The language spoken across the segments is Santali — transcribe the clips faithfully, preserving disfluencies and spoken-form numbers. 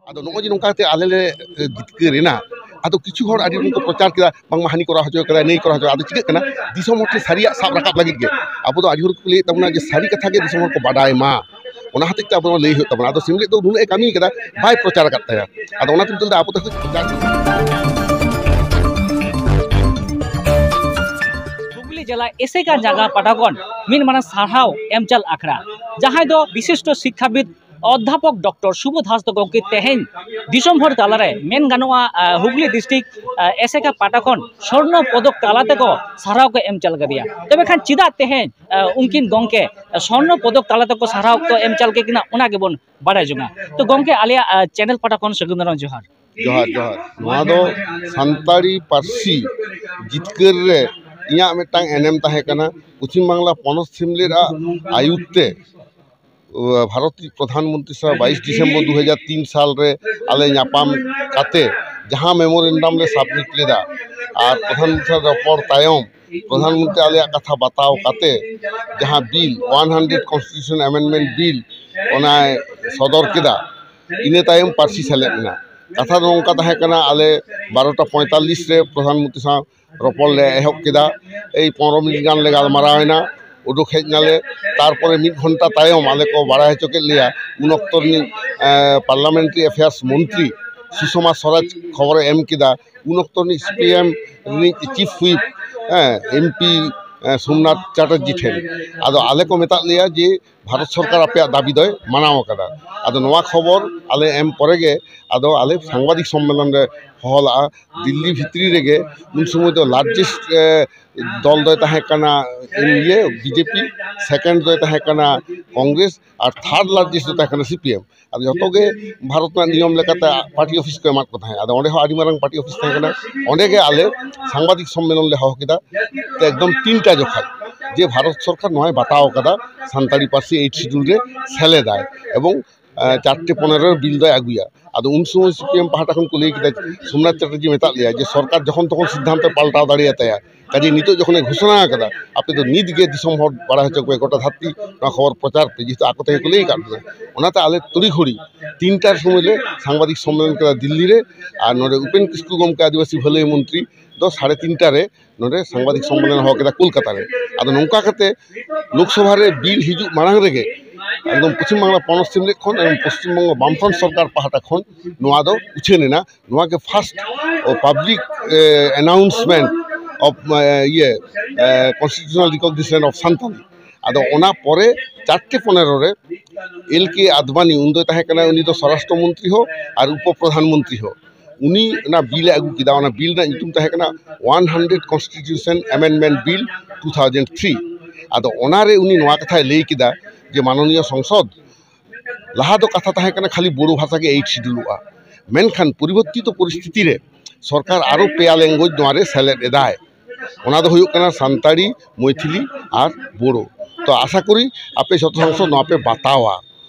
ᱟᱫᱚ ᱱᱚᱜᱼᱚᱭ ᱡᱮ ᱱᱚᱝᱠᱟ ᱠᱟᱛᱮ ᱟᱞᱮ ᱞᱮ ᱡᱤᱛᱠᱟᱹᱨ ᱮᱱᱟ, ᱟᱫᱚ ᱠᱤᱪᱷᱩ ᱦᱚᱲ ᱟᱹᱰᱤ ᱨᱚᱠᱚᱢ ᱠᱚ ᱯᱨᱚᱪᱟᱨ ᱠᱮᱫᱟ, ᱵᱟᱝᱢᱟ ᱦᱟᱹᱱᱤ ᱠᱚᱨᱟᱣ ᱦᱚᱪᱚ ᱠᱟᱫᱟᱭ, ᱱᱟᱹᱭ ᱠᱚᱨᱟᱣ ᱦᱚᱪᱚ᱾ ᱟᱫᱚ ᱪᱤᱠᱟᱹᱜ ᱠᱟᱱᱟ, ᱫᱤᱥᱚᱢ ᱦᱚᱲ ᱴᱷᱮᱱ ᱥᱟᱹᱨᱤᱭᱟᱜ ᱥᱟᱵ ᱨᱟᱠᱟᱵ ᱞᱟᱹᱜᱤᱫ ᱜᱮ ᱟᱵᱚ ᱫᱚ ᱟᱹᱰᱤ ᱦᱚᱲ ᱠᱚ ᱞᱟᱹᱭᱮᱫ ᱛᱟᱵᱚᱱᱟ ᱡᱮ ᱥᱟᱹᱨᱤ ᱠᱟᱛᱷᱟ ᱜᱮ ᱫᱤᱥᱚᱢ ᱦᱚᱲ ᱠᱚ ᱵᱟᱰᱟᱭ ᱢᱟ, ᱚᱱᱟ ᱦᱚᱛᱮᱡ ᱛᱮ ᱟᱵᱚ ᱞᱟᱹᱭ ᱦᱩᱭᱩᱜ ᱛᱟᱵᱚᱱᱟ᱾ ᱟᱫᱚ ᱥᱮᱢᱞᱮᱫ ᱫᱚ ᱱᱩᱱᱟᱹᱜ ᱮ ᱠᱟᱹᱢᱤ ᱠᱟᱫᱟ, ᱵᱟᱭ ᱯᱨᱚᱪᱟᱨ ᱟᱠᱟᱫ ᱛᱟᱭᱟ᱾ ᱟᱫᱚ ᱚᱱᱟ ᱛᱮᱧ ᱞᱟᱹᱭᱫᱟ ᱟᱵᱚ ᱫᱚ ᱯᱨᱚᱪᱟᱨ᱾ ᱦᱩᱜᱽᱞᱤ ᱡᱮᱞᱟ ᱮᱥᱮᱠᱟ ᱡᱟᱭᱜᱟ ᱯᱟᱦᱴᱟ ᱠᱷᱚᱱ ᱢᱤᱫ ᱢᱟᱨᱟᱝ ᱥᱟᱨᱦᱟᱣ ᱮᱢ ᱪᱟᱞ ᱟᱠᱷᱲᱟ, ᱡᱟᱦᱟᱸᱭ ᱫᱚ ᱵᱤᱥᱤᱥᱴᱚ ᱥᱤᱠᱠᱷᱟᱵᱤᱫ ᱚᱫᱽᱫᱷᱟᱯᱚᱠ ᱰᱚᱠᱴᱚᱨ ᱥᱩᱵᱳᱫᱷ ᱦᱟᱸᱥᱫᱟ ᱜᱚᱢᱠᱮ ᱛᱮᱦᱮᱧ ᱫᱤᱥᱚᱢ ᱦᱚᱲ ᱛᱟᱞᱟᱨᱮ ᱢᱮᱱ ᱜᱟᱱᱚᱜᱼᱟ, ᱟᱸ, ᱦᱩᱜᱽᱞᱤ ᱰᱤᱥᱴᱨᱤᱠᱴ, ᱟᱸ, ᱮᱥᱮᱠᱟ ᱯᱟᱦᱴᱟ ᱠᱷᱚᱱ ᱥᱚᱨᱱᱚ ᱯᱚᱫᱚᱠ ᱛᱟᱞᱟ ᱛᱮᱠᱚ ᱥᱟᱨᱦᱟᱣ ᱠᱚ ᱮᱢ ᱪᱟᱞ ᱠᱟᱫᱮᱭᱟ᱾ ᱛᱚᱵᱮ ᱠᱷᱟᱱ ᱪᱮᱫᱟᱜ ᱛᱮᱦᱮᱧ, ᱟᱸ, ᱩᱱᱠᱤᱱ ᱜᱚᱢᱠᱮ ᱥᱚᱨᱱᱚ ᱯᱚᱫᱚᱠ ᱛᱟᱞᱟ ᱛᱮᱠᱚ ᱥᱟᱨᱦᱟᱣ ᱠᱚ ᱮᱢ ᱪᱟᱞ ᱠᱮᱫ ᱠᱤᱱᱟ, ᱚᱱᱟ ᱜᱮᱵᱚᱱ ᱵᱟᱲᱟᱭ ᱡᱚᱝᱟ᱾ ᱛᱚ ᱜᱚᱢᱠᱮ, ᱟᱞᱮᱭᱟᱜ, ᱟᱸ, ᱪᱮᱱᱮᱞ ᱯᱟᱦᱴᱟ ᱠᱷᱚᱱ ᱥᱟᱹᱜᱩᱱ ᱫᱟᱨᱟᱢ ᱡᱚᱦᱟᱨ᱾ ᱡᱚᱦᱟᱨ, ᱡᱚᱦᱟᱨ᱾ ᱱᱚᱣᱟ ᱫᱚ ᱥᱟᱱᱛᱟᱲᱤ ᱯᱟᱹᱨᱥᱤ ᱡᱤᱛᱠᱟᱹᱨ ᱨᱮ ᱤᱧᱟᱹᱜ ᱢᱤᱫᱴᱟᱝ ᱮᱱᱮᱢ ᱛᱟᱦᱮᱸ ᱠᱟᱱᱟ᱾ ᱯᱚᱪᱷᱤᱢ ᱵᱟᱝᱞᱟ ᱯᱚᱱᱚᱛ ᱥᱮᱢᱞᱮᱫ ᱟᱜ ᱟᱭᱩᱨ ᱛᱮ, ᱟᱸ, ᱵᱷᱟᱨᱚᱛ ᱨᱤᱱᱤᱡ ᱯᱨᱚᱫᱷᱟᱱ ᱢᱚᱱᱛᱨᱤ ᱥᱟᱶ ᱵᱟᱭᱤᱥ ᱰᱤᱥᱮᱢᱵᱚᱨ ᱫᱩ ᱦᱟᱡᱟᱨ ᱛᱤᱱ ᱥᱟᱞ ᱨᱮ ᱟᱞᱮ ᱧᱟᱯᱟᱢ ᱠᱟᱛᱮ ᱡᱟᱦᱟᱸ ᱢᱮᱢᱳᱨᱮᱱᱰᱟᱢ ᱞᱮ ᱥᱟᱵᱢᱤᱴ ᱞᱮᱫᱟ ᱟᱨ ᱯᱨᱚᱫᱷᱟᱱ ᱢᱚᱱᱛᱨᱤ ᱥᱟᱶ ᱨᱚᱯᱚᱲ ᱛᱟᱭᱚᱢ ᱯᱨᱚᱫᱷᱟᱱ ᱢᱚᱱᱛᱨᱤ ᱟᱞᱮᱭᱟᱜ ᱠᱟᱛᱷᱟ ᱵᱟᱛᱟᱣ ᱠᱟᱛᱮ ᱡᱟᱦᱟᱸ bill one hundred constitution amendment bill ᱚᱱᱟᱭ ᱥᱚᱫᱚᱨ ᱠᱮᱫᱟ, ᱤᱱᱟᱹ ᱛᱟᱭᱚᱢ ᱯᱟᱹᱨᱥᱤ ᱥᱮᱞᱮᱫ ᱮᱱᱟ᱾ ᱠᱟᱛᱷᱟ ᱫᱚ ᱱᱚᱝᱠᱟ ᱛᱟᱦᱮᱸ ᱠᱟᱱᱟ, ᱟᱞᱮ ᱵᱟᱨᱚᱴᱟ ᱯᱚᱸᱭᱛᱟᱞᱞᱤᱥ ᱨᱮ ᱯᱨᱚᱫᱷᱟᱱ ᱢᱚᱱᱛᱨᱤ ᱥᱟᱶ ᱨᱚᱯᱚᱲ ᱞᱮ ᱮᱦᱚᱵ ᱠᱮᱫᱟ᱾ ᱮᱭ ᱯᱚᱱᱨᱚ ᱢᱤᱱᱤᱴ ᱜᱟᱱ ᱞᱮ ᱜᱟᱞᱢᱟᱨᱟᱣ ᱮᱱᱟ, ᱩᱰᱩᱠ ᱦᱮᱡ ᱱᱟᱞᱮ᱾ ᱛᱟᱨᱯᱚᱨᱮ ᱢᱤᱫ ᱜᱷᱚᱱᱴᱟ ᱛᱟᱭᱚᱢ ᱟᱞᱮ ᱠᱚ ᱵᱟᱲᱟᱭ ᱦᱚᱪᱚ ᱠᱮᱫ ᱞᱮᱭᱟ, ᱩᱱ ᱚᱠᱛᱚ ᱨᱤᱱᱤᱡ, ᱮᱸ, ᱯᱟᱨᱞᱟᱢᱮᱱᱴᱟᱨᱤ ᱮᱯᱷᱮᱭᱟᱨᱥ ᱢᱚᱱᱛᱨᱤ ᱥᱩᱥᱚᱢᱟ ᱥᱣᱚᱨᱟᱡᱽ ᱠᱷᱚᱵᱚᱨᱮ ᱮᱢ ᱠᱮᱫᱟ, ᱩᱱ ᱚᱠᱛᱚ ᱨᱤᱱᱤᱡ ᱥᱤ ᱯᱤ ᱮᱢ ᱨᱤᱱᱤᱡ ᱪᱤᱯ ᱦᱩᱭᱤᱯ, ᱦᱮᱸ, ᱮᱢ ᱯᱤ, ᱮᱸ, ᱥᱳᱢᱱᱟᱛᱷ ᱪᱟᱴᱟᱨᱡᱤ ᱴᱷᱮᱱ᱾ ᱟᱫᱚ ᱟᱞᱮ ᱠᱚ ᱢᱮᱛᱟᱫ ᱞᱮᱭᱟ ᱡᱮ ᱵᱷᱟᱨᱚᱛ ᱥᱚᱨᱠᱟᱨ ᱟᱯᱮᱭᱟᱜ ᱫᱟᱹᱵᱤ ᱫᱚᱭ ᱢᱟᱱᱟᱣ ᱟᱠᱟᱫᱟ᱾ ᱟᱫᱚ ᱱᱚᱣᱟ ᱠᱷᱚᱵᱚᱨ ᱟᱞᱮ ᱮᱢ ᱯᱚᱨᱮ ᱜᱮ ᱟᱫᱚ ᱟᱞᱮ ᱥᱟᱝᱵᱟᱫᱤᱠ ᱥᱚᱢᱢᱮᱞᱚᱱ ᱞᱮ ᱦᱚᱦᱚ ᱞᱟᱜᱼᱟ᱾ ᱫᱤᱞᱞᱤ ᱵᱷᱤᱛᱨᱤ ᱨᱮᱜᱮ ᱩᱱ ᱥᱚᱢᱚᱭ ᱫᱚ ᱞᱟᱨᱡᱮᱥᱴ, ᱮ, ᱫᱚᱞ ᱫᱚᱭ ᱛᱟᱦᱮᱸ ᱠᱟᱱᱟ ᱤᱭᱟᱹ ᱵᱤ ᱡᱮ ᱯᱤ, ᱥᱮᱠᱮᱱᱰ ᱫᱚᱭ ᱛᱟᱦᱮᱸ ᱠᱟᱱᱟ ᱠᱚᱝᱜᱨᱮᱥ ᱟᱨ ᱛᱷᱟᱨᱰ ᱞᱟᱨᱡᱮᱥᱴ ᱫᱚ ᱛᱟᱦᱮᱸ ᱠᱟᱱᱟ ᱥᱤ ᱯᱤ ᱮᱢ᱾ ᱟᱫᱚ ᱡᱚᱛᱚ ᱜᱮ ᱵᱷᱟᱨᱚᱛ ᱨᱮᱱᱟᱜ ᱱᱤᱭᱚᱢ ᱞᱮᱠᱟᱛᱮ ᱯᱟᱨᱴᱤ ᱚᱯᱷᱤᱥ ᱠᱚ ᱮᱢᱟᱫ ᱠᱚ ᱛᱟᱦᱮᱸᱫ᱾ ᱟᱫᱚ ᱚᱸᱰᱮ ᱦᱚᱸ ᱟᱹᱰᱤ ᱢᱟᱨᱟᱝ ᱯᱟᱨᱴᱤ ᱚᱯᱷᱤᱥ ᱛᱟᱦᱮᱸ ᱠᱟᱱᱟ, ᱚᱸᱰᱮ ᱜᱮ ᱟᱞᱮ ᱥᱟᱝᱵᱟᱫᱤᱠ ᱥᱚᱢᱢᱮᱞᱚᱱ ᱞᱮ ᱦᱚᱦᱚ ᱠᱮᱫᱟ᱾ ᱛᱚ ᱮᱠᱫᱚᱢ ᱛᱤᱱᱴᱟ ᱡᱚᱠᱷᱟᱡ ᱡᱮ ᱵᱷᱟᱨᱚᱛ ᱥᱚᱨᱠᱟᱨ ᱱᱚᱣᱟᱭ ᱵᱟᱛᱟᱣ ᱠᱟᱫᱟ ᱥᱟᱱᱛᱟᱲᱤ ᱯᱟᱹᱨᱥᱤ ᱮᱭᱤᱴ ᱥᱤᱰᱩᱞ ᱨᱮ ᱥᱮᱞᱮᱫᱟᱭ, ᱮᱵᱚᱝ ᱟᱸ, ᱪᱟᱨᱴᱮ ᱯᱚᱱᱮᱨᱚ ᱨᱮ ᱵᱤᱞ ᱫᱚᱭ ᱟᱹᱜᱩᱭᱟ᱾ ᱟᱫᱚ ᱩᱱ ᱥᱚᱢᱚᱭ ᱥᱤ ᱯᱤ ᱮᱢ ᱯᱟᱦᱴᱟ ᱠᱷᱚᱱ ᱠᱚ ᱞᱟᱹᱭ ᱠᱮᱫᱟ, ᱥᱳᱢᱱᱟᱛᱷ ᱪᱟᱴᱟᱨᱡᱤ ᱢᱮᱛᱟᱫ ᱞᱮᱭᱟ ᱡᱮ ᱥᱚᱨᱠᱟᱨ ᱡᱚᱠᱷᱚᱱ ᱛᱚᱠᱷᱚᱱ ᱥᱤᱫᱽᱫᱷᱟᱱᱛᱚᱭ ᱯᱟᱞᱴᱟᱣ ᱫᱟᱲᱮᱭᱟᱛᱟᱭᱟ, ᱠᱟᱡᱮ ᱱᱤᱛᱚᱜ ᱡᱚᱠᱷᱚᱱᱮ ᱜᱷᱳᱥᱚᱱᱟ ᱟᱠᱟᱫᱟ, ᱟᱯᱮ ᱫᱚ ᱱᱤᱛ ᱜᱮ ᱫᱤᱥᱚᱢ ᱦᱚᱲ ᱵᱟᱲᱟᱭ ᱦᱚᱪᱚ ᱠᱚᱯᱮ, ᱜᱚᱴᱟ ᱫᱷᱟᱹᱨᱛᱤ ᱱᱚᱣᱟ ᱠᱷᱚᱵᱚᱨ ᱯᱨᱚᱪᱟᱨ ᱯᱮ, ᱡᱮᱦᱮᱛᱩ ᱟᱠᱚ ᱛᱮᱜᱮ ᱠᱚ ᱞᱟᱹᱭ ᱟᱠᱟᱫ ᱵᱚᱱᱟ᱾ ᱚᱱᱟᱛᱮ ᱟᱞᱮ ᱛᱩᱲᱤ ᱜᱷᱩᱲᱤ ᱛᱤᱱᱴᱟᱨ ᱥᱚᱢᱚᱭ ᱞᱮ ᱥᱟᱝᱵᱟᱫᱤᱠ ᱥᱚᱢᱢᱮᱞᱚᱱ ᱠᱮᱫᱟ ᱫᱤᱞᱞᱤ ᱨᱮ, ᱟᱨ ᱱᱚᱰᱮ ᱩᱯᱮᱱ ᱠᱤᱥᱠᱩ ᱜᱚᱢᱠᱮ ᱟᱹᱫᱤᱵᱟᱹᱥᱤ ᱵᱷᱟᱹᱞᱟᱹᱭ ᱢᱚᱱᱛᱨᱤ ᱫᱚ ᱥᱟᱲᱮ ᱛᱤᱱᱴᱟ ᱨᱮ ᱱᱚᱰᱮ ᱥᱟᱝᱵᱟᱫᱤᱠ ᱥᱚᱢᱢᱮᱞᱚᱱ ᱦᱚᱦᱚ ᱠᱮᱫᱟ ᱠᱳᱞᱠᱟᱛᱟ ᱨᱮ᱾ ᱟᱫᱚ ᱱᱚᱝᱠᱟ ᱠᱟᱛᱮ ᱞᱳᱠᱥᱚᱵᱷᱟ ᱨᱮ ᱵᱤᱞ ᱦᱤᱡᱩᱜ ᱢᱟᱲᱟᱝ ᱨᱮᱜᱮ ᱮᱠᱫᱚᱢ ᱯᱚᱪᱷᱤᱢ ᱵᱟᱝᱞᱟ ᱯᱚᱱᱚᱛ ᱥᱮᱢᱞᱮᱫ ᱠᱷᱚᱱ ᱮᱵᱚᱝ ᱯᱚᱥᱪᱤᱢ ᱵᱚᱝᱜᱚ ᱵᱟᱢᱯᱷᱨᱚᱱᱴ ᱥᱚᱨᱠᱟᱨ ᱯᱟᱦᱴᱟ ᱠᱷᱚᱱ ᱱᱚᱣᱟ ᱫᱚ ᱩᱪᱷᱟᱹᱱ ᱮᱱᱟ᱾ ᱱᱚᱣᱟ ᱜᱮ ᱯᱷᱟᱥᱴ ᱯᱟᱵᱽᱞᱤᱠ ᱮᱱᱟᱣᱩᱱᱥᱢᱮᱱᱴ ᱚᱯᱷ ᱤᱭᱟᱹ ᱠᱚᱱᱥᱴᱤᱴᱩᱥᱚᱱᱟᱞ ᱨᱤᱠᱚᱜᱱᱤᱥᱚᱱ ᱚᱯᱷ ᱥᱟᱱᱛᱟᱞᱤ᱾ ᱟᱫᱚ ᱚᱱᱟ ᱯᱚᱨᱮ ᱪᱟᱨᱴᱮ ᱯᱚᱱᱮᱨᱚ ᱨᱮ ᱮᱞ ᱠᱮ ᱟᱫᱵᱟᱱᱤ, ᱩᱱ ᱫᱚᱭ ᱛᱟᱦᱮᱸ ᱠᱟᱱᱟ, ᱩᱱᱤ ᱫᱚ ᱥᱚᱨᱟᱥᱴᱨᱚ ᱢᱚᱱᱛᱨᱤ ᱦᱚᱸ ᱟᱨ ᱩᱯᱚ ᱯᱨᱚᱫᱷᱟᱱ ᱢᱚᱱᱛᱨᱤ ᱦᱚᱸ, ᱩᱱᱤ ᱚᱱᱟ ᱵᱤᱞ ᱮ ᱟᱹᱜᱩ ᱠᱮᱫᱟ᱾ ᱚᱱᱟ ᱵᱤᱞ ᱨᱮᱱᱟᱜ ᱧᱩᱛᱩᱢ ᱛᱟᱦᱮᱸ ᱠᱟᱱᱟ one hundred constitution amendment bill two thousand three. ᱟᱫᱚ ᱚᱱᱟᱨᱮ ᱩᱱᱤ ᱱᱚᱣᱟ ᱠᱟᱛᱷᱟᱭ ᱞᱟᱹᱭ ᱠᱮᱫᱟ ᱡᱮ ᱢᱟᱱᱚᱱᱤᱭᱚ ᱥᱚᱝᱥᱚᱫᱽ, ᱞᱟᱦᱟ ᱫᱚ ᱠᱟᱛᱷᱟ ᱛᱟᱦᱮᱸ ᱠᱟᱱᱟ ᱠᱷᱟᱹᱞᱤ ᱵᱳᱰᱳ ᱵᱷᱟᱥᱟ ᱜᱮ ᱮᱭᱤᱴ ᱥᱤᱰᱩᱞᱚᱜᱼᱟ, ᱢᱮᱱᱠᱷᱟᱱ ᱯᱚᱨᱤᱵᱚᱨᱛᱤᱛᱚ ᱯᱚᱨᱤᱥᱛᱷᱤᱛᱤ ᱨᱮ ᱥᱚᱨᱠᱟᱨ ᱟᱨᱚ ᱯᱮᱭᱟ ᱞᱮᱝᱜᱩᱭᱮᱡᱽ ᱱᱚᱣᱟ ᱨᱮ ᱥᱮᱞᱮᱫ ᱮᱫᱟᱭ᱾ ᱚᱱᱟ ᱫᱚ ᱦᱩᱭᱩᱜ ᱠᱟᱱᱟ ᱥᱟᱱᱛᱟᱲᱤ, ᱢᱚᱭᱛᱷᱤᱞᱤ ᱟᱨ ᱵᱳᱰᱳ᱾ ᱛᱚ ᱟᱥᱟ ᱠᱚᱨᱤ ᱟᱯᱮ ᱡᱷᱚᱛᱚ ᱥᱚᱝᱥᱚᱫᱽ ᱱᱚᱣᱟ ᱯᱮ ᱵᱟᱛᱟᱣᱟ᱾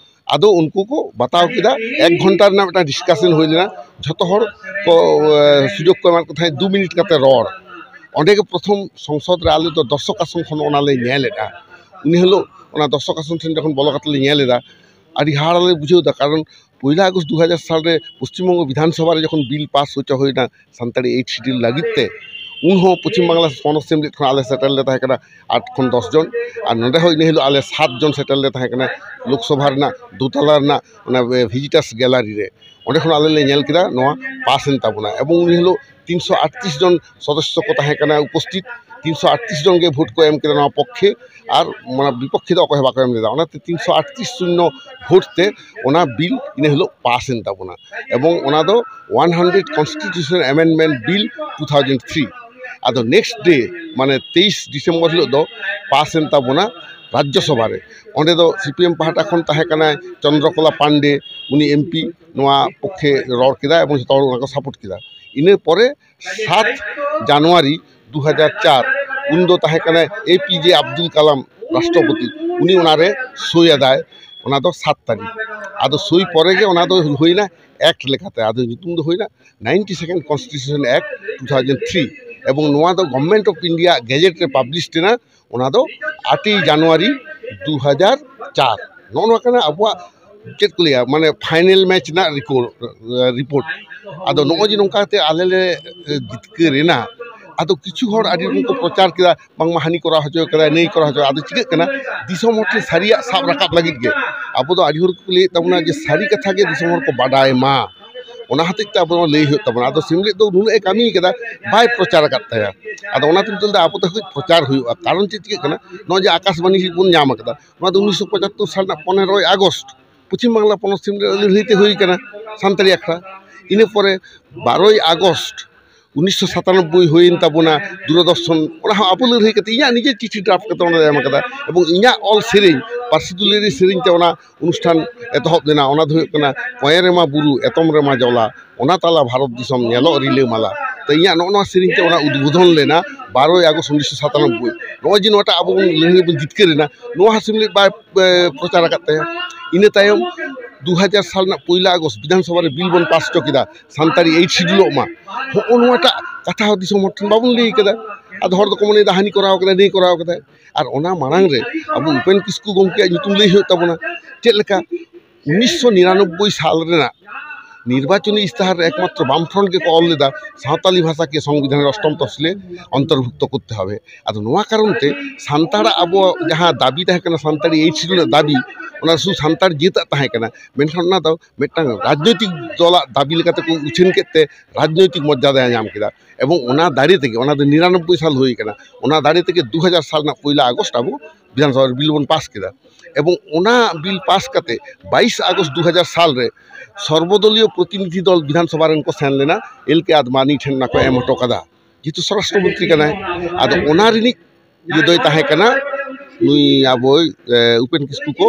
ᱟᱫᱚ ᱩᱱᱠᱩ ᱠᱚ ᱵᱟᱛᱟᱣ ᱠᱮᱫᱟ᱾ ᱮᱠ ᱜᱷᱚᱱᱴᱟ ᱨᱮᱱᱟᱜ ᱢᱤᱫᱴᱟᱝ ᱰᱤᱥᱠᱟᱥᱚᱱ ᱦᱩᱭ ᱞᱮᱱᱟ, ᱡᱷᱚᱛᱚ ᱦᱚᱲ ᱠᱚ ᱮ, ᱥᱩᱡᱳᱜᱽ ᱠᱚ ᱮᱢᱟᱫ ᱠᱚ ᱛᱟᱦᱮᱸᱫ ᱫᱩ ᱢᱤᱱᱤᱴ ᱠᱟᱛᱮ ᱨᱚᱲ᱾ ᱚᱸᱰᱮ ᱜᱮ ᱯᱨᱚᱛᱷᱚᱢ ᱥᱚᱝᱥᱚᱫᱽ ᱨᱮ ᱟᱞᱮ ᱫᱚ ᱫᱚᱨᱥᱚᱠ ᱟᱥᱚᱱ ᱠᱷᱚᱱ ᱚᱱᱟ ᱞᱮ ᱧᱮᱞ ᱮᱫᱟ᱾ ᱩᱱ ᱦᱤᱞᱳᱜ ᱚᱱᱟ ᱫᱚᱨᱥᱚᱠ ᱟᱥᱚᱱ ᱴᱷᱮᱱ ᱡᱚᱠᱷᱚᱱ ᱵᱚᱞᱚ ᱠᱟᱛᱮ ᱞᱮ ᱧᱮᱞ ᱮᱫᱟ, ᱟᱹᱰᱤ ᱦᱟᱦᱟᱲᱟ ᱞᱮ ᱵᱩᱡᱷᱟᱹᱣ ᱮᱫᱟ, ᱠᱟᱨᱚᱱ ᱯᱚᱭᱞᱟ ᱟᱜᱚᱥᱴ ᱫᱩ ᱦᱟᱡᱟᱨ ᱥᱟᱞ ᱨᱮ ᱯᱚᱥᱪᱤᱢ ᱵᱚᱝᱜᱚ ᱵᱤᱫᱷᱟᱱ ᱥᱚᱵᱷᱟ ᱨᱮ ᱡᱚᱠᱷᱚᱱ ᱵᱤᱞ ᱯᱟᱥ ᱦᱚᱪᱚ ᱦᱩᱭᱱᱟ ᱥᱟᱱᱛᱟᱲᱤ ᱮᱭᱤᱴ ᱥᱤᱰᱩᱞ ᱞᱟᱹᱜᱤᱫ ᱛᱮ, ᱩᱱ ᱦᱚᱸ ᱯᱚᱪᱷᱤᱢ ᱵᱟᱝᱞᱟ ᱯᱚᱱᱚᱛ ᱥᱮᱢᱞᱮᱫ ᱠᱷᱚᱱ ᱟᱞᱮ ᱥᱮᱴᱮᱨ ᱞᱮ ᱛᱟᱦᱮᱸ ᱠᱟᱱᱟ ᱟᱴ ᱠᱷᱚᱱ ᱫᱚᱥ ᱡᱚᱱ, ᱟᱨ ᱱᱚᱰᱮ ᱦᱚᱸ ᱤᱱᱟᱹ ᱦᱤᱞᱳᱜ ᱟᱞᱮ ᱥᱟᱛ ᱡᱚᱱ ᱥᱮᱴᱮᱨ ᱞᱮ ᱛᱟᱦᱮᱸ ᱠᱟᱱᱟ ᱞᱳᱠᱥᱚᱵᱷᱟ ᱨᱮᱱᱟᱜ ᱫᱳᱛᱟᱞᱟ ᱨᱮᱱᱟᱜ ᱚᱱᱟ ᱵᱷᱤᱡᱤᱴᱟᱨᱥ ᱜᱮᱞᱟᱨᱤ ᱨᱮ᱾ ᱚᱸᱰᱮ ᱠᱷᱚᱱ ᱟᱞᱮ ᱞᱮ ᱧᱮᱞ ᱠᱮᱫᱟ ᱱᱚᱣᱟ ᱯᱟᱥ ᱮᱱ ᱛᱟᱵᱚᱱᱟ, ᱮᱵᱚᱝ ᱩᱱ ᱦᱤᱞᱳᱜ ᱛᱤᱱᱥᱚ ᱟᱴᱛᱨᱤᱥ ᱡᱚᱱ ᱥᱚᱫᱚᱥᱥᱚ ᱠᱚ ᱛᱟᱦᱮᱸ ᱠᱟᱱᱟ ᱩᱯᱚᱥᱛᱷᱤᱛ, ᱛᱤᱱᱥᱚ ᱟᱴᱛᱨᱤᱥ ᱡᱚᱱ ᱜᱮ ᱵᱷᱳᱴ ᱠᱚ ᱮᱢ ᱠᱮᱫᱟ ᱱᱚᱣᱟ ᱯᱚᱠᱠᱷᱮ, ᱟᱨ ᱢᱟᱱᱮ ᱵᱤᱯᱚᱠᱠᱷᱮ ᱫᱚ ᱚᱠᱚᱭ ᱦᱚᱸ ᱵᱟᱠᱚ ᱮᱢ ᱞᱮᱫᱟ᱾ ᱚᱱᱟᱛᱮ ᱛᱤᱱᱥᱚ ᱟᱴᱛᱨᱤᱥ ᱥᱩᱱᱱᱚ ᱵᱷᱳᱴ ᱛᱮ ᱚᱱᱟ ᱵᱤᱞ ᱤᱱᱟᱹ ᱦᱤᱞᱳᱜ ᱯᱟᱥ ᱮᱱ ᱛᱟᱵᱚᱱᱟ, ᱮᱵᱚᱝ ᱚᱱᱟ ᱫᱚ one hundred constitution amendment bill two thousand three. ᱟᱫᱚ ᱱᱮᱠᱥᱴ ᱰᱮ, ᱢᱟᱱᱮ ᱛᱮᱭᱤᱥ ᱰᱤᱥᱮᱢᱵᱚᱨ ᱦᱤᱞᱳᱜ ᱫᱚ ᱯᱟᱥ ᱮᱱ ᱛᱟᱵᱚᱱᱟ ᱨᱟᱡᱽᱡᱚᱥᱚᱵᱷᱟ ᱨᱮ᱾ ᱚᱸᱰᱮ ᱫᱚ ᱥᱤ ᱯᱤ ᱮᱢ ᱯᱟᱦᱴᱟ ᱠᱷᱚᱱ ᱛᱟᱦᱮᱸ ᱠᱟᱱᱟᱭ ᱪᱚᱱᱫᱨᱚᱠᱚᱞᱟ ᱯᱟᱱᱰᱮ, ᱩᱱᱤ ᱮᱢ ᱯᱤ ᱱᱚᱣᱟ ᱯᱚᱠᱠᱷᱮ ᱨᱚᱲ ᱠᱮᱫᱟ ᱮᱵᱚᱝ ᱡᱷᱚᱛᱚ ᱦᱚᱲ ᱚᱱᱟ ᱠᱚ ᱥᱟᱯᱳᱨᱴ ᱠᱮᱫᱟ᱾ ᱤᱱᱟᱹ ᱯᱚᱨᱮ ᱥᱟᱛ ᱡᱟᱱᱩᱣᱟᱨᱤ ᱫᱩ ᱦᱟᱡᱟᱨ ᱪᱟᱨ, ᱩᱱ ᱫᱚ ᱛᱟᱦᱮᱸ ᱠᱟᱱᱟᱭ ᱮ ᱯᱤ ᱡᱮ ᱟᱵᱫᱩᱞ ᱠᱟᱞᱟᱢ ᱨᱟᱥᱴᱨᱚᱯᱚᱛᱤ, ᱩᱱᱤ ᱚᱱᱟᱨᱮ ᱥᱳᱭ ᱟᱫᱟᱭ᱾ ᱚᱱᱟ ᱫᱚ ᱥᱟᱛ ᱛᱟᱹᱨᱤᱠᱷ᱾ ᱟᱫᱚ ᱥᱳᱭ ᱯᱚᱨᱮ ᱜᱮ ᱚᱱᱟ ᱫᱚ ᱦᱩᱭᱱᱟ ᱮᱠᱴ ᱞᱮᱠᱟᱛᱮ, ᱟᱫᱚ ᱧᱩᱛᱩᱢ ᱫᱚ ᱦᱩᱭᱱᱟ ninety second Constitution Act two thousand three, ᱮᱵᱚᱝ ᱱᱚᱣᱟ ᱫᱚ Government of India Gazette ᱨᱮ ᱯᱟᱵᱽᱞᱤᱥ ᱮᱱᱟ, ᱚᱱᱟ ᱫᱚ ᱟᱴᱮᱭ ᱡᱟᱱᱩᱣᱟᱨᱤ ᱫᱩ ᱦᱟᱡᱟᱨ ᱪᱟᱨ᱾ ᱱᱚᱜᱼᱚ ᱱᱚᱣᱟ ᱠᱟᱱᱟ ᱟᱵᱚᱣᱟᱜ, ᱪᱮᱫ ᱠᱚ ᱞᱟᱹᱭᱟ, ᱢᱟᱱᱮ ᱯᱷᱟᱭᱱᱮᱞ ᱢᱮᱪ ᱨᱮᱱᱟᱜ ᱨᱤᱠᱳ-, ᱨᱤᱯᱳᱨᱴ᱾ ᱟᱫᱚ ᱱᱚᱜᱼᱚᱭ ᱡᱮ ᱱᱚᱝᱠᱟ ᱠᱟᱛᱮ ᱟᱞᱮ ᱞᱮ, ᱮ, ᱡᱤᱛᱠᱟᱹᱨ ᱮᱱᱟ, ᱟᱫᱚ ᱠᱤᱪᱷᱩ ᱦᱚᱲ ᱟᱹᱰᱤ ᱨᱚᱠᱚᱢ ᱠᱚ ᱯᱨᱚᱪᱟᱨ ᱠᱮᱫᱟ, ᱵᱟᱝᱢᱟ ᱦᱟᱹᱱᱤ ᱠᱚᱨᱟᱣ ᱦᱚᱪᱚ ᱠᱟᱫᱟᱭ, ᱱᱟᱹᱭ ᱠᱚᱨᱟᱣ ᱦᱚᱪᱚ, ᱟᱫᱚ ᱪᱤᱠᱟᱹᱜ ᱠᱟᱱᱟ, ᱫᱤᱥᱚᱢ ᱦᱚᱲ ᱴᱷᱮᱱ ᱥᱟᱹᱨᱤᱭᱟᱜ ᱥᱟᱵ ᱨᱟᱠᱟᱵ ᱞᱟᱹᱜᱤᱫ ᱜᱮ ᱟᱵᱚ ᱫᱚ ᱟᱹᱰᱤ ᱦᱚᱲ ᱠᱚ ᱞᱟᱹᱭᱮᱫ ᱛᱟᱵᱚᱱᱟ ᱡᱮ ᱥᱟᱹᱨᱤ ᱠᱟᱛᱷᱟ ᱜᱮ ᱫᱤᱥᱚᱢ ᱦᱚᱲ ᱠᱚ ᱵᱟᱰᱟᱭ ᱢᱟ, ᱚᱱᱟ ᱦᱚᱛᱮᱡ ᱛᱮ ᱟᱵᱚ ᱱᱚᱣᱟ ᱞᱟᱹᱭ ᱦᱩᱭᱩᱜ ᱛᱟᱵᱚᱱᱟ᱾ ᱟᱫᱚ ᱥᱤᱢᱞᱮᱫ ᱫᱚ ᱱᱩᱱᱟᱹᱜ ᱮ ᱠᱟᱹᱢᱤ ᱠᱟᱫᱟ, ᱵᱟᱭ ᱯᱨᱚᱪᱟᱨ ᱟᱠᱟᱫ ᱛᱟᱭᱟ᱾ ᱟᱫᱚ ᱚᱱᱟᱛᱮ ᱱᱤᱛᱚᱜ ᱫᱚ ᱟᱵᱚ ᱫᱚ ᱠᱟᱹᱡ ᱯᱨᱚᱪᱟᱨ ᱦᱩᱭᱩᱜᱼᱟ᱾ ᱠᱟᱨᱚᱱ ᱪᱮᱫ ᱪᱤᱠᱟᱹᱜ ᱠᱟᱱᱟ, ᱱᱚᱜᱼᱚᱭ ᱡᱮ ᱟᱠᱟᱥᱵᱟণᱤ ᱵᱚᱱ ᱧᱟᱢ ᱟᱠᱟᱫᱟ, ᱱᱚᱣᱟ ᱫᱚ ᱩᱱᱤᱥᱥᱚ ᱯᱚᱸᱪᱟᱛᱛᱳᱨ ᱥᱟᱞ ᱨᱮᱱᱟᱜ ᱯᱚᱱᱮᱨᱚᱭ ᱟᱜᱚᱥᱴ ᱯᱚᱪᱷᱤᱢ ᱵᱟᱝᱞᱟ ᱯᱚᱱᱚᱛ ᱥᱤᱢ ᱨᱮ ᱞᱟᱹᱲᱦᱟᱹᱭ ᱛᱮ ᱦᱩᱭ ᱠᱟᱱᱟ ᱥᱟᱱᱛᱟᱲᱤ ᱟᱠᱷᱲᱟ᱾ ᱤᱱᱟᱹ ᱯᱚᱨᱮ ᱵᱟᱨᱚᱭ ᱟᱜᱚᱥᱴ ᱩᱱᱤᱥᱥᱚ ᱥᱟᱛᱟᱱᱚᱵᱵᱳᱭ ᱦᱩᱭᱮᱱ ᱛᱟᱵᱚᱱᱟ ᱫᱩᱨᱚᱫᱚᱨᱥᱚᱱ, ᱚᱱᱟ ᱦᱚᱸ ᱟᱵᱚ ᱞᱟᱹᱲᱦᱟᱹᱭ ᱠᱟᱛᱮ ᱤᱧᱟᱹᱜ ᱱᱤᱡᱮ ᱪᱤᱴᱷᱤ ᱰᱨᱟᱯᱴ ᱠᱟᱛᱮ ᱚᱸᱰᱮ ᱮᱢ ᱠᱟᱫᱟ᱾ ᱮᱵᱚᱝ ᱤᱧᱟᱹᱜ ᱚᱞ ᱥᱮᱨᱮᱧ, ᱯᱟᱹᱨᱥᱤ ᱫᱩᱞᱟᱹᱲᱤ ᱥᱮᱨᱮᱧ ᱛᱮ ᱚᱱᱟ ᱚᱱᱩᱥᱴᱷᱟᱱ ᱮᱛᱚᱦᱚᱵ ᱞᱮᱱᱟ᱾ ᱚᱱᱟ ᱫᱚ ᱦᱩᱭᱩᱜ ᱠᱟᱱᱟ ᱠᱚᱸᱭᱮ ᱨᱮᱢᱟ ᱵᱩᱨᱩ, ᱮᱛᱚᱢ ᱨᱮᱢᱟ ᱡᱚᱞᱟ, ᱚᱱᱟ ᱛᱟᱞᱟ ᱵᱷᱟᱨᱚᱛ ᱫᱤᱥᱚᱢ ᱧᱮᱞᱚᱜ ᱨᱤᱞᱟᱹᱢᱟᱞᱟ᱾ ᱛᱚ ᱤᱧᱟᱹᱜ ᱱᱚᱜᱼᱚ ᱱᱚᱣᱟ ᱥᱮᱨᱮᱧ ᱛᱮ ᱚᱱᱟ ᱩᱫᱵᱳᱫᱷᱚᱱ ᱞᱮᱱᱟ ᱵᱟᱨᱚᱭ ᱟᱜᱚᱥᱴ ᱩᱱᱤᱥᱥᱚ ᱥᱟᱛᱟᱱᱚᱵᱵᱳᱭ᱾ ᱱᱚᱜᱼᱚᱭ ᱡᱮ ᱱᱚᱣᱟᱴᱟᱜ ᱟᱵᱚ ᱵᱚᱱ ᱞᱟᱹᱲᱦᱟᱹᱭ ᱵᱚᱱ ᱡᱤᱛᱠᱟᱹᱨ ᱮᱱᱟ, ᱱᱚᱣᱟ ᱦᱚᱸ ᱥᱤᱢᱞᱮᱫ ᱵᱟᱭ, ᱮ, ᱯᱨᱚᱪᱟᱨ ᱟᱠᱟᱫ ᱛᱟᱭᱟ᱾ ᱤᱱᱟᱹ ᱛᱟᱭᱚᱢ ᱫᱩ ᱦᱟᱡᱟᱨ ᱥᱟᱞ ᱨᱮᱱᱟᱜ ᱯᱩᱭᱞᱟ ᱟᱜᱚᱥᱴ ᱵᱤᱫᱷᱟᱱ ᱥᱚᱵᱷᱟ ᱨᱮ ᱵᱤᱞ ᱵᱚᱱ ᱯᱟᱥ ᱦᱚᱪᱚ ᱠᱮᱫᱟ ᱥᱟᱱᱛᱟᱲᱤ ᱮᱭᱤᱴ ᱥᱤᱰᱩᱞᱚᱜ ᱢᱟ᱾ ᱦᱚᱸᱜᱼᱚ ᱱᱚᱣᱟᱴᱟᱜ ᱠᱟᱛᱷᱟ ᱦᱚᱸ ᱫᱤᱥᱚᱢ ᱦᱚᱲ ᱴᱷᱮᱱ ᱵᱟᱵᱚᱱ ᱞᱟᱹᱭ ᱠᱟᱫᱟ᱾ ᱟᱫᱚ ᱦᱚᱲ ᱫᱚᱠᱚ ᱢᱚᱱᱮᱭᱮᱫᱟ ᱦᱟᱹᱱᱤ ᱠᱚᱨᱟᱣ ᱠᱟᱫᱟᱭ, ᱱᱟᱹᱭ ᱠᱚᱨᱟᱣ ᱠᱟᱫᱟᱭ᱾ ᱟᱨ ᱚᱱᱟ ᱢᱟᱲᱟᱝ ᱨᱮ ᱟᱵᱚ ᱩᱯᱮᱱ ᱠᱤᱥᱠᱩ ᱜᱚᱢᱠᱮᱭᱟᱜ ᱧᱩᱛᱩᱢ ᱞᱟᱹᱭ ᱦᱩᱭᱩᱜ ᱛᱟᱵᱚᱱᱟ᱾ ᱪᱮᱫ ᱞᱮᱠᱟ ᱩᱱᱤᱥᱥᱚ ᱱᱤᱨᱟᱱᱚᱵᱵᱳᱭ ᱥᱟᱞ ᱨᱮᱱᱟᱜ ᱱᱤᱨᱵᱟᱪᱚᱱᱤ ᱤᱥᱛᱟᱦᱟᱨ ᱨᱮ ᱮᱠᱢᱟᱛᱨᱚ ᱵᱟᱢᱯᱷᱨᱚᱱᱴ ᱜᱮᱠᱚ ᱚᱞ ᱞᱮᱫᱟ, ᱥᱟᱶᱛᱟᱞᱤ ᱵᱷᱟᱥᱟ ᱠᱮ ᱥᱚᱝᱵᱤᱫᱷᱟᱱ ᱨᱮ ᱚᱥᱴᱚᱢ ᱛᱚᱯᱥᱤᱞᱮ ᱚᱱᱛᱚᱨᱵᱷᱩᱠᱛᱚ ᱠᱚᱨᱛᱮ ᱦᱚᱵᱮ᱾ ᱟᱫᱚ ᱱᱚᱣᱟ ᱠᱟᱨᱚᱱ ᱛᱮ ᱥᱟᱱᱛᱟᱲᱟᱜ ᱟᱵᱚ ᱡᱟᱦᱟᱸ ᱫᱟᱹᱵᱤ ᱛᱟᱦᱮᱸ ᱠᱟᱱᱟ, ᱥᱟᱱᱛᱟᱲᱤ ᱮᱭᱤᱴ ᱥᱤᱰᱩᱞ ᱨᱮᱱᱟᱜ ᱫᱟᱹᱵᱤ, ᱚᱱᱟ ᱥᱩᱫᱷᱩ ᱥᱟᱱᱛᱟᱲ ᱡᱟᱹᱛᱟᱜ ᱛᱟᱦᱮᱸ ᱠᱟᱱᱟ, ᱢᱮᱱᱠᱷᱟᱱ ᱚᱱᱟ ᱫᱚ ᱢᱤᱫᱴᱟᱝ ᱨᱟᱡᱽᱱᱳᱭᱛᱤᱠ ᱫᱚᱞᱟᱜ ᱫᱟᱹᱵᱤ ᱞᱮᱠᱟᱛᱮ ᱠᱚ ᱩᱪᱷᱟᱹᱱ ᱠᱮᱫ ᱛᱮ ᱨᱟᱡᱽᱱᱳᱭᱛᱤᱠ ᱢᱚᱨᱡᱟᱫᱟᱭ ᱧᱟᱢ ᱠᱮᱫᱟ᱾ ᱮᱵᱚᱝ ᱚᱱᱟ ᱫᱟᱲᱮ ᱛᱮᱜᱮ, ᱚᱱᱟ ᱫᱚ ᱱᱤᱨᱟᱱᱚᱵᱵᱳᱭ ᱥᱟᱞ ᱦᱩᱭ ᱠᱟᱱᱟ, ᱚᱱᱟ ᱫᱟᱲᱮ ᱛᱮᱜᱮ ᱫᱩ ᱦᱟᱡᱟᱨ ᱥᱟᱞ ᱨᱮᱱᱟᱜ ᱯᱩᱭᱞᱟ ᱟᱜᱚᱥᱴ ᱟᱵᱚ ᱵᱤᱫᱷᱟᱱᱥᱚᱵᱷᱟ ᱨᱮ ᱵᱤᱞ ᱵᱚᱱ ᱯᱟᱥ ᱠᱮᱫᱟ᱾ ᱮᱵᱚᱝ ᱚᱱᱟ ᱵᱤᱞ ᱯᱟᱥ ᱠᱟᱛᱮ ᱵᱟᱭᱤᱥ ᱟᱜᱚᱥᱴ ᱫᱩ ᱦᱟᱡᱟᱨ ᱥᱟᱞ ᱨᱮ ᱥᱚᱨᱵᱚᱫᱚᱞᱤᱭᱚ ᱯᱨᱚᱛᱤᱱᱤᱫᱷᱤ ᱫᱚᱞ ᱵᱤᱫᱷᱟᱱᱥᱚᱵᱷᱟ ᱨᱮᱱ ᱠᱚ ᱥᱮᱱ ᱞᱮᱱᱟ, ᱮᱞ ᱠᱮ ᱟᱫᱵᱟᱱᱤ ᱴᱷᱮᱱ ᱚᱱᱟ ᱠᱚ ᱮᱢ ᱦᱚᱴᱚ ᱠᱟᱫᱟ, ᱡᱮᱦᱮᱛᱩ ᱥᱚᱨᱟᱥᱴᱨᱚ ᱢᱚᱱᱛᱨᱤ ᱠᱟᱱᱟᱭ᱾ ᱟᱫᱚ ᱚᱱᱟ ᱨᱤᱱᱤᱡ ᱤᱭᱟᱹ ᱫᱚᱭ ᱛᱟᱦᱮᱸ ᱠᱟᱱᱟ ᱱᱩᱭ ᱟᱵᱚᱭ, ᱮ, ᱩᱯᱮᱱ ᱠᱤᱥᱠᱩ ᱠᱚ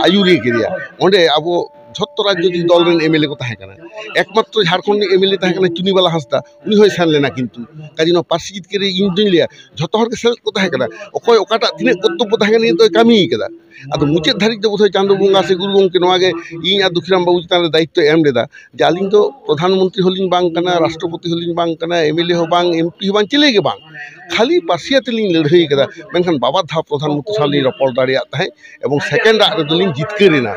ᱟᱹᱭᱩᱨᱤᱭᱟᱹ ᱠᱮᱫᱮᱭᱟ᱾ ᱚᱸᱰᱮ ᱟᱵᱚ ᱡᱷᱚᱛᱚ ᱨᱟᱡᱽᱱᱳᱭᱛᱤᱠ ᱫᱚᱞ ᱨᱮᱱ ᱮᱢᱮᱞᱮ ᱠᱚ ᱛᱟᱦᱮᱸ ᱠᱟᱱᱟ᱾ ᱮᱠᱢᱟᱛᱨᱚ ᱡᱷᱟᱲᱠᱷᱚᱸᱰ ᱨᱤᱱᱤᱡ ᱮᱢᱮᱞᱮ ᱛᱟᱦᱮᱸ ᱠᱟᱱᱟ ᱪᱩᱱᱤᱵᱟᱞᱟ ᱦᱟᱸᱥᱫᱟ, ᱩᱱᱤ ᱦᱚᱸᱭ ᱥᱮᱱ ᱞᱮᱱᱟ᱾ ᱠᱤᱱᱛᱩ ᱠᱟᱡᱮ ᱱᱚᱣᱟ ᱯᱟᱹᱨᱥᱤ ᱡᱤᱛᱠᱟᱹᱨ ᱨᱮ ᱤᱧ ᱫᱩᱧ ᱞᱟᱹᱭᱟ, ᱡᱷᱚᱛᱚ ᱦᱚᱲ ᱜᱮ ᱥᱮᱞᱮᱫ ᱠᱚ ᱛᱟᱦᱮᱸ ᱠᱟᱱᱟ᱾ ᱚᱠᱚᱭ ᱚᱠᱟᱴᱟᱜ ᱛᱤᱱᱟᱹᱜ ᱠᱚᱨᱛᱚᱵᱵᱚ ᱛᱟᱦᱮᱸ ᱠᱟᱱᱟ, ᱤᱧ ᱫᱚᱭ ᱠᱟᱹᱢᱤ ᱠᱟᱫᱟ᱾ ᱟᱫᱚ ᱢᱩᱪᱟᱹᱫ ᱫᱷᱟᱹᱨᱤᱡ ᱫᱚ ᱵᱳᱫᱷᱚᱭ ᱪᱟᱸᱫᱳ ᱵᱚᱸᱜᱟ ᱥᱮ ᱜᱩᱨᱩ ᱜᱚᱢᱠᱮ ᱱᱚᱣᱟ ᱜᱮ ᱤᱧ ᱟᱨ ᱫᱩᱠᱷᱤᱨᱟᱢ ᱵᱟᱹᱵᱩ ᱪᱮᱛᱟᱱ ᱨᱮ ᱫᱟᱭᱤᱛᱛᱚ ᱮᱢ ᱞᱮᱫᱟ, ᱡᱮ ᱟᱹᱞᱤᱧ ᱫᱚ ᱯᱨᱚᱫᱷᱟᱱ ᱢᱚᱱᱛᱨᱤ ᱦᱚᱸᱞᱤᱧ ᱵᱟᱝ ᱠᱟᱱᱟ, ᱨᱟᱥᱴᱨᱚᱯᱚᱛᱤ ᱦᱚᱸᱞᱤᱧ ᱵᱟᱝ ᱠᱟᱱᱟ, ᱮᱢᱮᱞᱮ ᱦᱚᱸ ᱵᱟᱝ, ᱮᱢᱯᱤ ᱦᱚᱸ ᱵᱟᱝ, ᱪᱤᱞᱤ ᱜᱮ ᱵᱟᱝ᱾ ᱠᱷᱟᱹᱞᱤ ᱯᱟᱹᱨᱥᱤ ᱟᱛᱮ ᱞᱤᱧ ᱞᱟᱹᱲᱦᱟᱹᱭ ᱠᱟᱫᱟ, ᱢᱮᱱᱠᱷᱟᱱ ᱵᱟᱵᱟᱨ ᱫᱷᱟᱣ ᱯᱨᱚᱫᱷᱟᱱ ᱢᱚᱱᱛᱨᱤ ᱥᱟᱶ ᱞᱤᱧ ᱨᱚᱯᱚᱲ ᱫᱟᱲᱮᱭᱟᱜ ᱛᱟᱦᱮᱸᱫ ᱮᱵᱚᱝ ᱥᱮᱠᱮᱱᱰ ᱟᱜ ᱨᱮᱫᱚ ᱞᱤᱧ ᱡᱤᱛᱠᱟᱹᱨ ᱮᱱᱟ᱾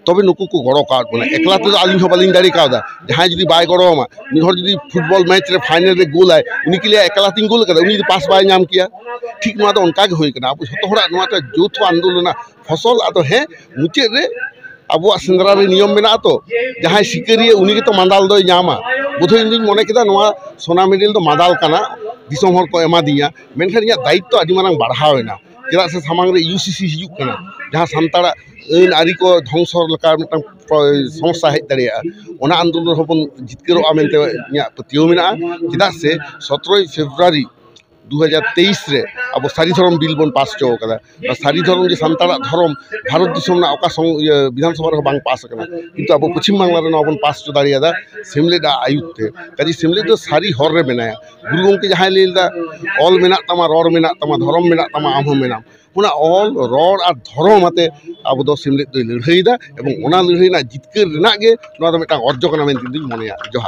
ᱛᱚᱵᱮ ᱱᱩᱠᱩ ᱠᱚ ᱜᱚᱲᱚ ᱠᱟᱣᱟᱫ ᱵᱚᱱᱟ, ᱮᱠᱞᱟ ᱛᱮᱫᱚ ᱟᱹᱞᱤᱧ ᱦᱚᱸ ᱵᱟᱹᱞᱤᱧ ᱫᱟᱲᱮ ᱠᱟᱣᱫᱟ᱾ ᱡᱟᱦᱟᱸᱭ ᱡᱩᱫᱤ ᱵᱟᱭ ᱜᱚᱲᱚ ᱟᱢᱟ, ᱢᱤᱫ ᱦᱚᱲ ᱡᱩᱫᱤ ᱯᱷᱩᱴᱵᱚᱞ ᱢᱮᱪ ᱨᱮ ᱯᱷᱟᱭᱱᱮᱞ ᱨᱮ ᱜᱳᱞᱟᱭ, ᱩᱱᱤ ᱠᱤ ᱞᱟᱹᱭᱟ ᱮᱠᱞᱟ ᱛᱤᱧ ᱜᱳᱞ ᱠᱟᱫᱟ, ᱩᱱᱤ ᱡᱩᱫᱤ ᱯᱟᱥ ᱵᱟᱭ ᱧᱟᱢ ᱠᱮᱭᱟ? ᱴᱷᱤᱠ ᱱᱚᱣᱟ ᱫᱚ ᱚᱱᱠᱟ ᱜᱮ ᱦᱩᱭ ᱠᱟᱱᱟ᱾ ᱟᱵᱚ ᱡᱷᱚᱛᱚ ᱦᱚᱲᱟᱜ ᱱᱚᱣᱟ ᱫᱚ ᱡᱳᱛᱷ ᱟᱱᱫᱳᱞᱚᱱᱟᱜ ᱯᱷᱚᱥᱚᱞ᱾ ᱟᱫᱚ ᱦᱮᱸ, ᱢᱩᱪᱟᱹᱫ ᱨᱮ ᱟᱵᱚᱣᱟᱜ ᱥᱮᱸᱫᱽᱨᱟ ᱨᱮ ᱱᱤᱭᱚᱢ ᱢᱮᱱᱟᱜᱼᱟ ᱛᱚ, ᱡᱟᱦᱟᱸᱭ ᱥᱤᱠᱟᱹᱨᱤᱭᱟᱹ ᱩᱱᱤ ᱜᱮᱛᱚ ᱢᱟᱸᱫᱟᱞ ᱫᱚᱭ ᱧᱟᱢᱟ᱾ ᱵᱳᱫᱷᱚᱭ ᱤᱧ ᱫᱩᱧ ᱢᱚᱱᱮ ᱠᱮᱫᱟ ᱱᱚᱣᱟ ᱥᱚᱱᱟ ᱢᱮᱰᱮᱞ ᱫᱚ ᱢᱟᱸᱫᱟᱞ ᱠᱟᱱᱟ, ᱫᱤᱥᱚᱢ ᱦᱚᱲ ᱠᱚ ᱮᱢᱟᱫᱤᱧᱟ, ᱢᱮᱱᱠᱷᱟᱱ ᱤᱧᱟᱹᱜ ᱫᱟᱭᱤᱛᱛᱚ ᱟᱹᱰᱤ ᱢᱟᱨᱟᱝ ᱵᱟᱲᱦᱟᱣ ᱮᱱᱟ᱾ ᱪᱮᱫᱟᱜ ᱥᱮ ᱥᱟᱢᱟᱝ ᱨᱮ ᱤᱭᱩ ᱥᱤ ᱥᱤ ᱦᱤᱡᱩᱜ ᱠᱟᱱᱟ, ᱡᱟᱦᱟᱸ ᱥᱟᱱᱛᱟᱲᱟᱜ ᱟᱹᱱ ᱟᱹᱨᱤ ᱠᱚ ᱫᱷᱚᱝᱥᱚ ᱞᱮᱠᱟ ᱢᱤᱫᱴᱟᱝ ᱯᱨᱚ-, ᱥᱚᱢᱚᱥᱥᱟ ᱦᱮᱡ ᱫᱟᱲᱮᱭᱟᱜᱼᱟ᱾ ᱚᱱᱟ ᱟᱱᱫᱳᱞᱚᱱ ᱨᱮᱦᱚᱸ ᱵᱚᱱ ᱡᱤᱛᱠᱟᱹᱨᱚᱜᱼᱟ ᱢᱮᱱᱛᱮ ᱤᱧᱟᱹᱜ ᱯᱟᱹᱛᱭᱟᱹᱣ ᱢᱮᱱᱟᱜᱼᱟ᱾ ᱪᱮᱫᱟᱜ ᱥᱮ ᱥᱚᱛᱨᱚᱭ ᱯᱷᱮᱵᱽᱨᱩᱣᱟᱨᱤ ᱫᱩ ᱦᱟᱡᱟᱨ ᱛᱮᱭᱤᱥ ᱨᱮ ᱟᱵᱚ ᱥᱟᱹᱨᱤ ᱫᱷᱚᱨᱚᱢ ᱵᱤᱞ ᱵᱚᱱ ᱯᱟᱥ ᱦᱚᱪᱚ ᱟᱠᱟᱫᱟ᱾ ᱟᱨ ᱥᱟᱹᱨᱤ ᱫᱷᱚᱨᱚᱢ ᱡᱮ ᱥᱟᱱᱛᱟᱲᱟᱜ ᱫᱷᱚᱨᱚᱢ ᱵᱷᱟᱨᱚᱛ ᱫᱤᱥᱚᱢ ᱨᱮᱱᱟᱜ ᱚᱠᱟ ᱥᱚᱝ-, ᱤᱭᱟᱹ, ᱵᱤᱫᱷᱟᱱ ᱥᱚᱵᱷᱟ ᱨᱮᱦᱚᱸ ᱵᱟᱝ ᱯᱟᱥ ᱟᱠᱟᱱᱟ, ᱠᱤᱱᱛᱩ ᱟᱵᱚ ᱯᱚᱪᱷᱤᱢ ᱵᱟᱝᱞᱟ ᱨᱮ ᱱᱚᱣᱟ ᱵᱚᱱ ᱯᱟᱥ ᱦᱚᱪᱚ ᱫᱟᱲᱮᱭᱟᱫᱟ ᱥᱮᱢᱞᱮᱫ ᱟᱜ ᱟᱹᱭᱩᱨ ᱛᱮ᱾ ᱠᱟᱡᱮ ᱥᱮᱢᱞᱮᱫ ᱫᱚ ᱥᱟᱹᱨᱤ ᱦᱚᱨ ᱨᱮ ᱢᱮᱱᱟᱭᱟ᱾ ᱜᱩᱨᱩ ᱜᱚᱢᱠᱮ ᱡᱟᱦᱟᱸᱭ ᱞᱟᱹᱭ ᱞᱮᱫᱟ, "ᱚᱞ ᱢᱮᱱᱟᱜ ᱛᱟᱢᱟ, ᱨᱚᱲ ᱢᱮᱱᱟᱜ ᱛᱟᱢᱟ, ᱫᱷᱚᱨᱚᱢ ᱢᱮᱱᱟᱜ ᱛᱟᱢᱟ, ᱟᱢ ᱦᱚᱸ ᱢᱮᱱᱟᱢ", ᱚᱱᱟ ᱚᱞ, ᱨᱚᱲ ᱟᱨ ᱫᱷᱚᱨᱚᱢ ᱟᱛᱮ ᱟᱵᱚ ᱫᱚ ᱥᱮᱢᱞᱮᱫ ᱫᱚᱭ ᱞᱟᱹᱲᱦᱟᱹᱭᱮᱫᱟ ᱮᱵᱚᱝ ᱚᱱᱟ ᱞᱟᱹᱲᱦᱟᱹᱭ ᱨᱮᱱᱟᱜ ᱡᱤᱛᱠᱟᱹᱨ ᱨᱮᱱᱟᱜ ᱜᱮ ᱱᱚᱣᱟ ᱫᱚ ᱢᱤᱫᱴᱟᱝ ᱚᱨᱡᱚ ᱠᱟᱱᱟ ᱢᱮᱱᱛᱮ ᱤᱧ ᱫᱩᱧ ᱢᱚᱱᱮᱭᱟ᱾ ᱡᱚᱦᱟᱨ᱾